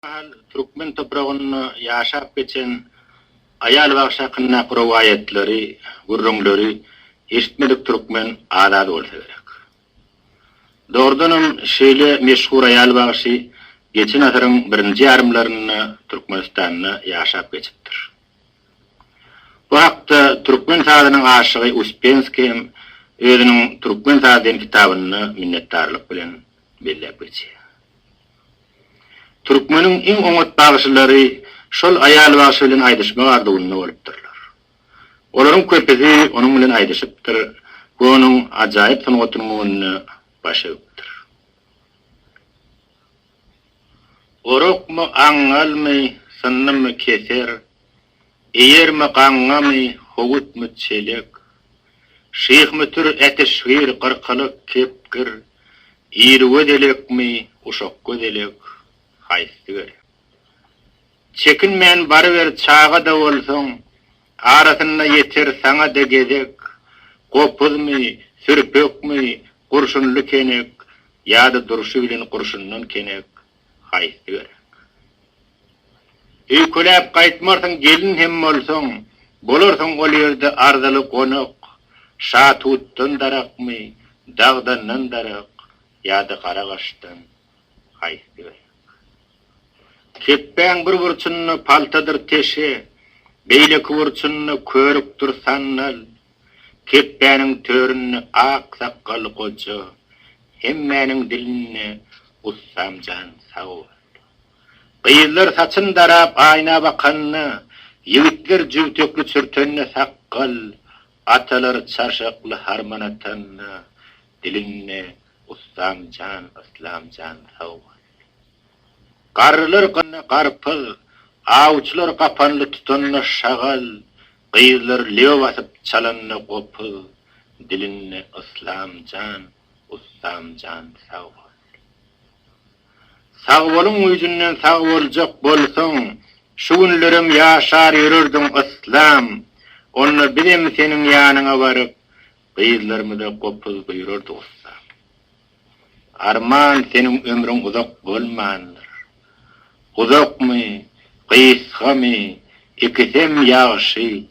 Mahal türkmen topragynda ýaşap geçen aýal bagşy hakyndaky rowaýatlary, gürrüňleri eşitmedik türkmen az-az bolsa gerek. Dogrudanam, şeýle meşhur aýal bagşy geçen asyryň birinji ýarymlarynda Türkmenistanda ýaşap geçipdir. Bu hakda türkmen sazynyň aşygy Uspenskiý hem özüniň Türkmen sazy diýen kitabynda minnetdarlyk bilen belläp geçýär. Türkmeniň iň oňat bagşylary şol aýal bagşy bilen aýdyşmak arzuwynda bolupdyrlar. Olaryň köpüsi onuň bilen aýdyşypdyr we onuň ajaýyp sungatynyň öňünde baş egipdir. Orakmy, aňňalmy, synnymy keser, Eýermi, gaňňamy, howutmy, çelek, Şyhmütür, ätişgir, gyrkylyk, kepgir, Irgöz elekmi, uşakgöz elek, haýsy gerek? Çekinmän baryber çaga-da bolsaň, Arasynda ýeter saňa-da gezek, Gopuzmy, sürpekmi, gurşunly kenek, Ýa-da durşy bilen gurşundan kenek, haýsy gerek? Öýkeläp gaýtmarsyň gelin hem bolsaň, Bolarsyň ol ýerde arzyly gonak, Şatutdan darakmy, dagdandan darak, Ýa-da gara gaşdan, haýsy gerek? Kepbäň bir burçunda paltadyr teşe, Beýleki burçunda körükdir sandal, Kepbäniň töründe ak sakgally goja, Hemmäniň dilinde Ussam jan sag bol. Gyzlar saçyn darap aýna bakanda, Ýigitler jübtekli çürtende sakgal, Atalar çarşakly harman atanda, Dilinde Ussam jan, Yslam jan sag bol. Garrylar ganda garpyz, Awçylar gapanly tutanda şagal, Gyzlar lebe basyp çalanda gopuz, Dilinde Yslam jan, Ussam jan sag bol. Sagboluň güýjünden sag boljak bolsaň, Şu günlerem ýaşar ýörerdiň Yslam. Onda bizem seniň ýanyňa baryp, Gyzlarymyza gopuz buýrardyk ussam. Arman seniň ömrüň uzak bolmandyr. Uzakmy, gysgamy, ikisem ýagşy.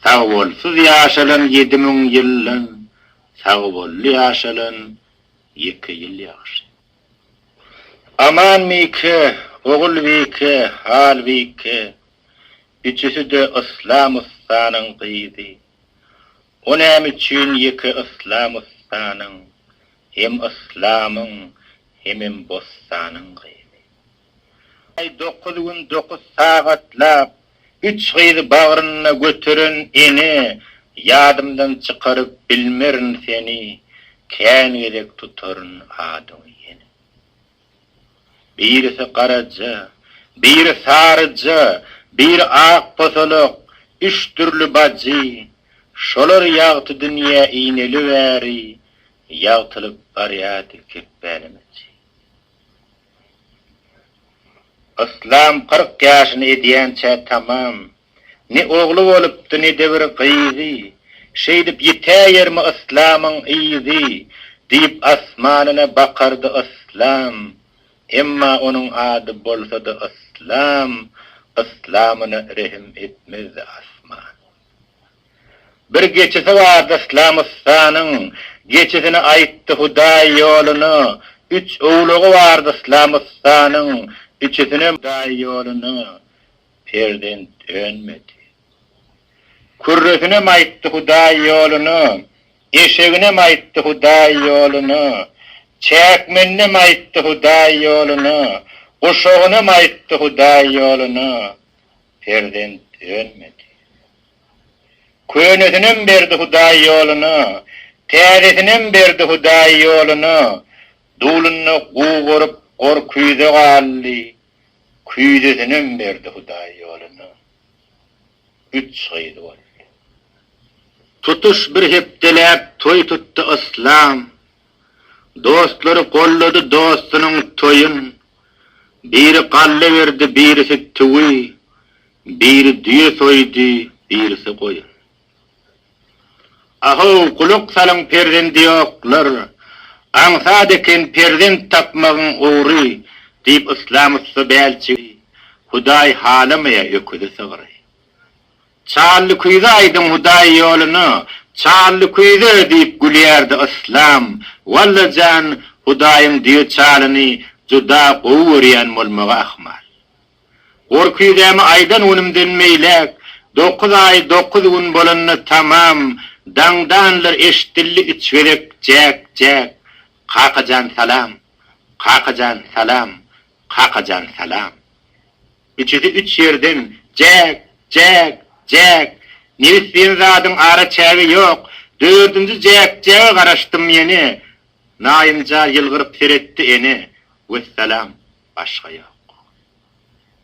Sagbolsuz ýaşalan 7000 ýyldan, Sagbolly ýaşalan ýeke ýyl ýagşy. Amanbike, Ogulbike, Halbike, üçüsi-de Yslam ussanyň gyzy. O näme üçin ýeke Yslam ussanyň, hem Yslamyň, hemem Bossanyň gyzy? Aý dokuz gün dokuz sagatlap, üç gyzy bagrynda göteren ene, ýadymdan çykaryp bilmerin seni, kän gezek tutaryn adyňy ýene. Birisi garaja, biri saryja, biri ak posalak, üç dürli bajy, şolar ýagty dünýä ineli bäri ýagtylyp barýardy kepbäniň içi. Yslam 40 ýaşyny edýänçä tamam, Ne ogly bolupdy, ne-de bir gyzy, Şeýdip ýitäýermi yslamyň yzy, Diýip asmanyna bakardy yslam. Emma onuň ady bolsa-da yslam, Yslamyna rehim etmezdi asman. Bir geçisi bardy Yslam ussanyň, Geçisini aýtdy Hudaý ýoluna. Üç owlagy bardy Yslam ussanyň, Üçüsinem Hudaý ýoluna perzent önmedi. Kürresinem aýtdy Hudaý ýoluna, Eşeginem aýtdy Hudaý ýoluna, Çäkmeninem aýtdy Hudaý ýoluna, Guşagynam aýtdy Hudaý ýoluna, perzent önmedi. Könesinem berdi Hudaý ýoluna, Täzesinem berdi Hudaý ýoluna, Dulunda gugaryp gor küýze galdy, Küýzesinem berdi Hudaý ýoluna. Üç gyzy boldy. Tutuş bir hepdeläp toý tutdy Yslam. Dostlary gollady dostunyň toýun. Biri galla berdi, birisi tüwi, Biri düýe soýdy, birisi goýun. Ahow, gulak salyň perzendi ýoklar, Aňsat eken perzent tapmagyň ugry. Diýip Yslam ussa bälçigi, Hudaý halamaýa öküzi sygry. Çally küýze aýdyň Hudaý ýoluna, Çally küýze diýip gülýärdi Yslam. Walla jan, Hudaýyň düýe çalyny juda gowy görýän bolmagy ahmal. Gorküýzämi aýdan günümden beýläk, dokuz aý dokuz gün bolanda tamam, daňdanlar eşdildi üç gezek jäk-jäk, Kakajan salam, Kakajan salam, Kakajan salam. Üçüsi üç ýerden, Jäk, jäk, jäk! Nebis diýen zadyň ara-çägi ýok. Dördünji jäk-jäge garaşdym ýene. Naýynjar ýylgyryp seretdi ene. Wessalam, başga ýok.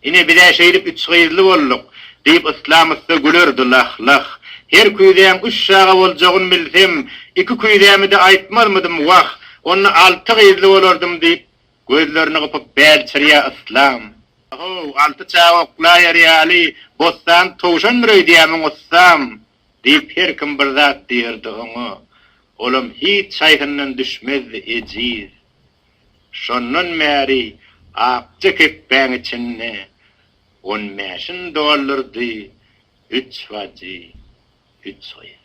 Ine, biz-ä şeýdip üç gyzly bolduk, diýip, Yslam ussa gülerdi lah-lah. Her küýzäň üç çaga boljagyn bilsem, iki küýzämi-de aýtmazmydym, wah, onda alty gyzly bolardym, diýip, Gözlerini gypyp bälçirýär Yslam. How, alty çaga oklaýar ýaly, bossan towşandyr öýdýärmiň, ussam? diýip, her kim bir zat diýerdi oňa. Olam hiç haýsyndan düşmezdi ejiz. Şondan bäri akja kepbäň içinde on bäşin doldurdy üç bajy, üç gyz.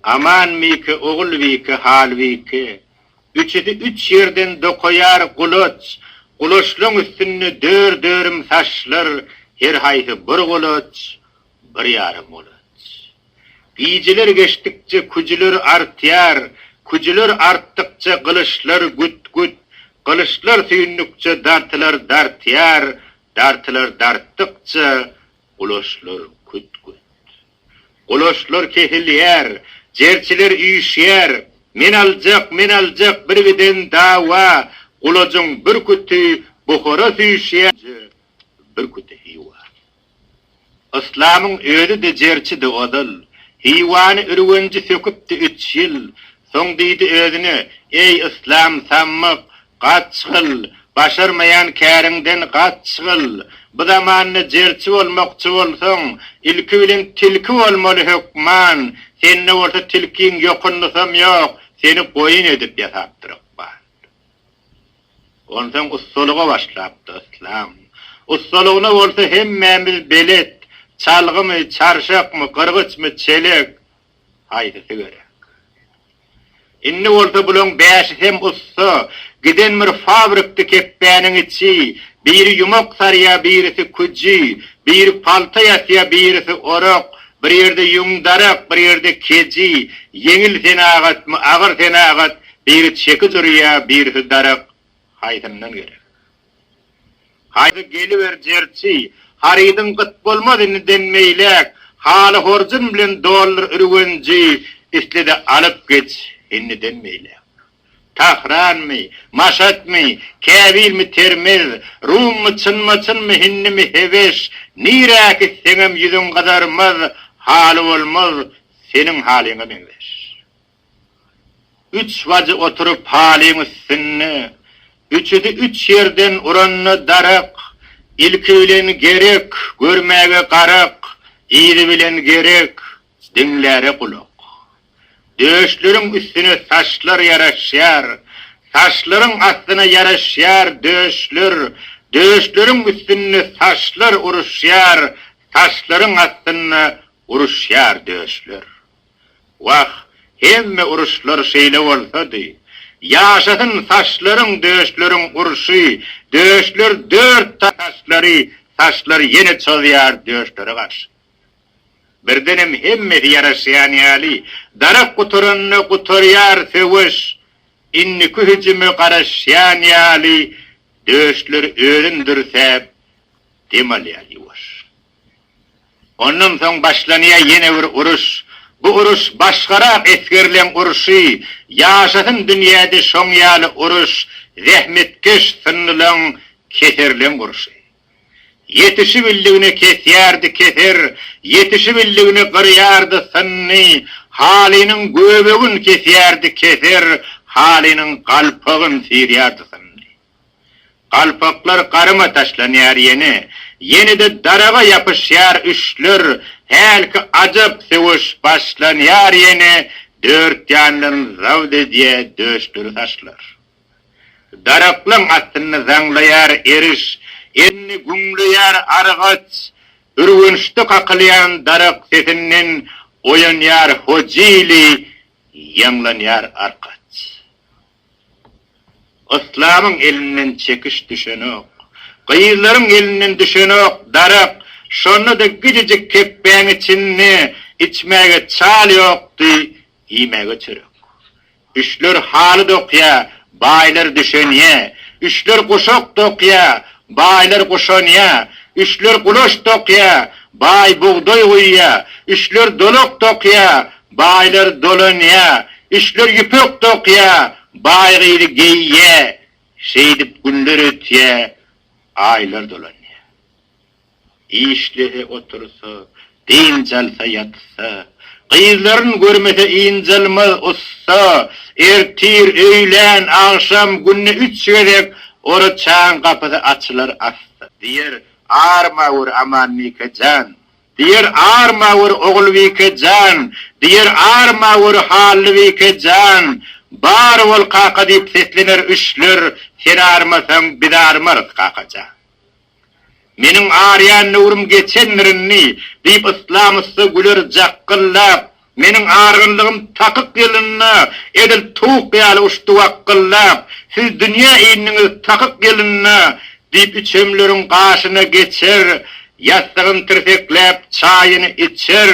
Amanbike, Ogulbike, Halbike, üçüsi üç ýerden dokaýar gulaç, gulaçlaň üstünde dör-dörüm saçlar, her haýsy bir gulaç, bir ýarym gulaç. Gijeler geçdikçe küjüler artýar, küjüler artdykça gylyçlar güt-güt, gylyçlar süýndükçe dartylar dartýar, dartylar dartdykça gulaçlar küt-küt. Gulaçlar kesilýär, jerçiler üýşýär, Men aljak, men aljak birgiden dawa, Gulajyň bir küti Buhara süýşýär, bir küti Hywa. Yslamyň özi-de jerçidi ozal, Hywany Ürgenji söküpdi üç ýyl, Soň diýdi özüne, Eý, yslam samyk, Gaçgyl, başarmaýan käriňden gaçgyl. Bu zamanda jerçi bolmakçy bolsaň, ilki bilen tilki bolmaly hökman. Sende bolsa tilkiň ýokundysam ýok, seni goýun edip ýasapdyr ykbal. Onsoň ussalyga başlapdy Yslam. Ussalygyna bolsa hemmämiz belet, çalgymy, çarşakmy, gyrgyçmy, çelek, haýsysy gerek? Indi bolsa bulaň bäşisem ussa, giden bir fabrikdi kepbäniň içi, biri ýumak sarýa, birisi küji, biri palta ýasýa, birisi orak, bir ýerde ýüň darak, bir ýerde keji, ýeňil senagatmy, agyr senagat, biri çekiç urýa, birisi darak, haýsyndan gerek? Haýsy geliber jerçi, harydyň gyt bolmaz indiden beýläk, haly horjun bilen doldur Ürgenji, isle-de alyp geç indiden beýläk. Tahranmy, Maşatmy, Käbilmi Termez, Rummy, Çynmaçynmy, Hindimi, Hebeş, nirä gitseňem ýüzüň gyzarmaz, haly bolmaz seniň halyňa meňzeş. Üç bajy oturyp halyň üstünde, Üçüsi üç ýerden uranda darak, Ilki bilen gerek görmäge garak, Yzy bilen gerek diňläre gulak. Döşleriň üstüne saçlar ýaraşýar, Saçlaryň astyna ýaraşýar döşler, Döşleriň üstünde saçlar uruşýar, Saçlaryň astynda uruşýar döşler. Wah, hemme uruşlar şeýle bolsady. Ýaşasyn saçlaryň, döşleriň urşy, döşler dört saçlary, saçlar ýene çozýar döşlere garşy. Birdenem hemmesi ýaraşýan ýaly, darak gutaranda gutarýar söweş, indiki hüjüme garaşýan ýaly, döşler özün dürsäp, dem alýar ýuwaş. Ondan soň başlanýar ýene bir uruş. Bu uruş başgarak esgerleň urşy, ýaşasyn dünýäde şoň ýaly uruş, zähmetkeş synnylaň, keserleň urşy. Ýetişibildigine kesýärdi keser, ýetişibildigine gyrýardy synny, halynyň göbegin kesýärdi keser, halynyň galpagyn syrýardy synny. Galpaklar garyma taşlanýar ýene, Ýene-de daraga ýapyşýar üçler, Hälki ajap söweş başlanýar ýene, Dört ýandan zabt edýär döşleri saçlar. Daraklaň astynda zaňlaýar eriş, Indi güňleýär argaç. Ürgençde kakylýan darak sesinden Oýanýar Hojili, ýaňlanýar arkaç. Yslamyň elinden çekiş düşenok. Gyzlaryň elinden düşenok darak. Şonda-da gijijik kepbäň içinde içmäge çal ýokdy, iýmäge çörek. Üçler haly dokýa, baýlar düşenýä. Üçler guşak dokýa, baýlar guşanýa. Üçler gulaş dokýa, baý bugdaý guýýa. Üçler dolak dokýa, baýlar dolanýa. Üçler ýüpek dokýa, baý gyzy geýýä. Şeýdip günler ötýä, aýlar dolanýa. Işlese otursa, dynç alsa ýatsa, Gyzlaryn görmese ynjalmaz ussa, Ertir, öýlän, agşam, günde üç gezek Oraçaň gapysy açylar assa. Diýer, Arma gör Amanbike jan, Diýer, Arma gör Ogulbike jan, Diýer, Arma gör Hallybike jan, Bar bol kaka diýip seslener üçler, Sen armasaň, biz armarys kaka jan. Meniň arýan döwrüm geçendir indi, diýip, Yslam ussa güler jakgyllap. Meniň argynlygym takyk ýylynda edil towuk ýaly uçdy wakgyllap. Siz dünýä indiňiz takyk ýylynda, diýip, üçemleriň gaşyna geçer, ýassygyny tirsekläp, çaýyny içer,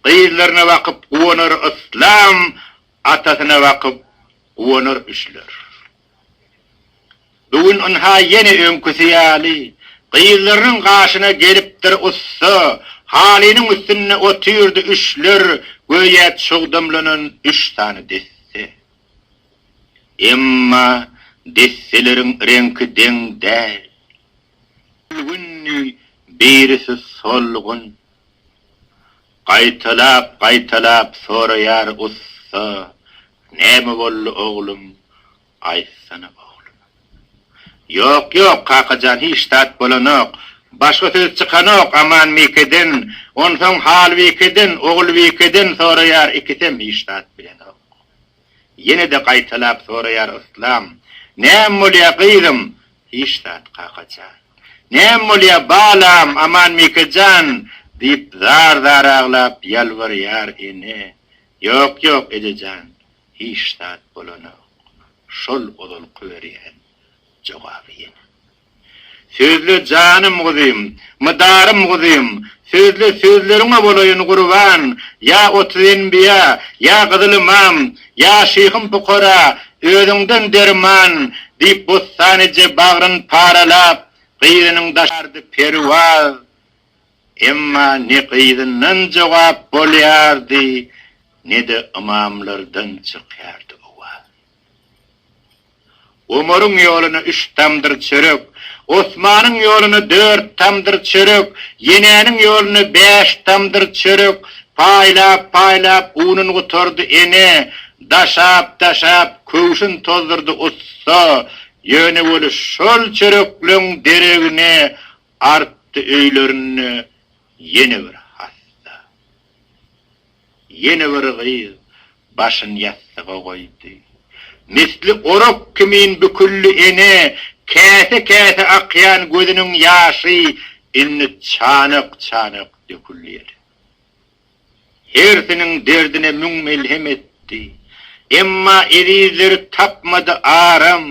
gyzlaryna bakyp guwanar Yslam, atasyna bakyp guwanar üçler. Bu gün ynha ýene öňküsi ýaly, gyzlarynyň gaşyna gelipdir ussa, halynyň üstünde otyrdy üçler, göýä çugdamlanan üç sany desse. Emma desseleriň reňki deň däl. Gülgündi, birisi solgun. Gaýtalap-gaýtalap soraýar ussa, Näme boldy oglum, Aýtsana oglum. Ýok, ýok, kakajan hiç zat bolanok. Başga söz çykanok Amanbikeden, onsoň Halbikeden, Ogulbikeden soraýar, ikisem hiç zat bilenok. Ýene-de gaýtalap soraýar Yslam. Näme bolýa gyzym? Hiç zat kakajan. Näme bolýa balam, Amanbike jan? diýip zar-zar aglap ýalbarýar ene. Ýok, ýok ejejan, Hiç zat bolanok. Şol ozalky berýän jogaby ýene. Sözle janym guzym, mydarym guzym, sözle sözleriňe bolaýyn gurban, ýa 30 enbiýa, ýa gyzyl ymam, ýa şyhym pukara, özüňden derman, diýip Bossan eje bagryn paralap, gyzynyň daşardy perwaz. Emma ne gyzyndan jogap bolýardy, ne-de ymamlardan çykýardy owaz. Omaryň ýoluna üç tamdyr çörek, Osmanyň ýoluna dört tamdyr çörek, Ýenäniň ýoluna bäş tamdyr çörek paýlap-paýlap unun gutardy ene, daşap-daşap köwşün tozdurdy ussa, ýöne weli şol çörekleň deregine Artdy öýlerinde ýene bir hassa. Ýene bir gyz başyn ýassyga goýdy. Misli orak kimin büküldi ene, käse-käse akýan gözüniň ýaşy indi çanak-çanak döküldi ýere. Hersiniň derdine müň melhem etdi. Emma ezizleri tapmady aram.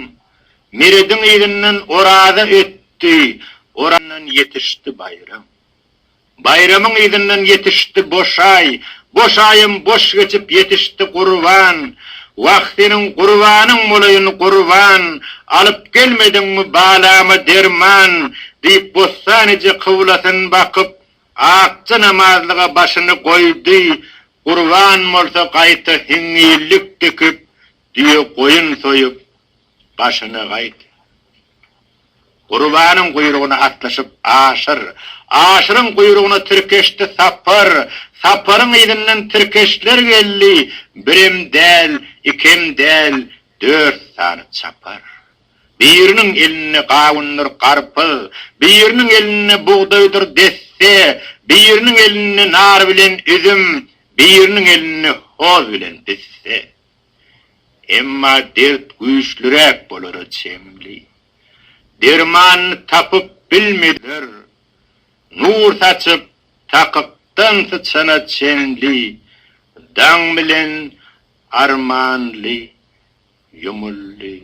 Merediň yzyndan Oraza ötdi, Orazdan ýetişdi Baýram. Baýramyň yzyndan ýetişdi Boşaý, boş aýam boş geçip ýetişdi Gurban. Wah, seniň gurbanyň bolaýyn, Gurban, alyp gelmediňmi balama derman? diýip, Bossan eje kyblasyn bakyp, Akja namazlyga başyny goýdy, Gurban bolsa gaýta hiňňillik dikip, düýe goýun soýup, başyny gaýdy. Gurbanyň guýrugyna atlyşyp Aşyr, Aşyryň guýrugyna tirkeşdi Sapar, Saparyň yzyndan tirkeşler geldi, birem däl, ikem däl, dört sany çapar. Biriniň elinde gawundyr garpyz, biriniň elinde bugdaýdyr desse, biriniň elinde nar bilen üzüm, biriniň elinde hoz bilen pisse. Emma dert güýçlüräk bolara çemli. Dermanyny tapyp bilmediler. Nur saçyp, takykdan syçana çenli daň bilen armanly ýumuldy.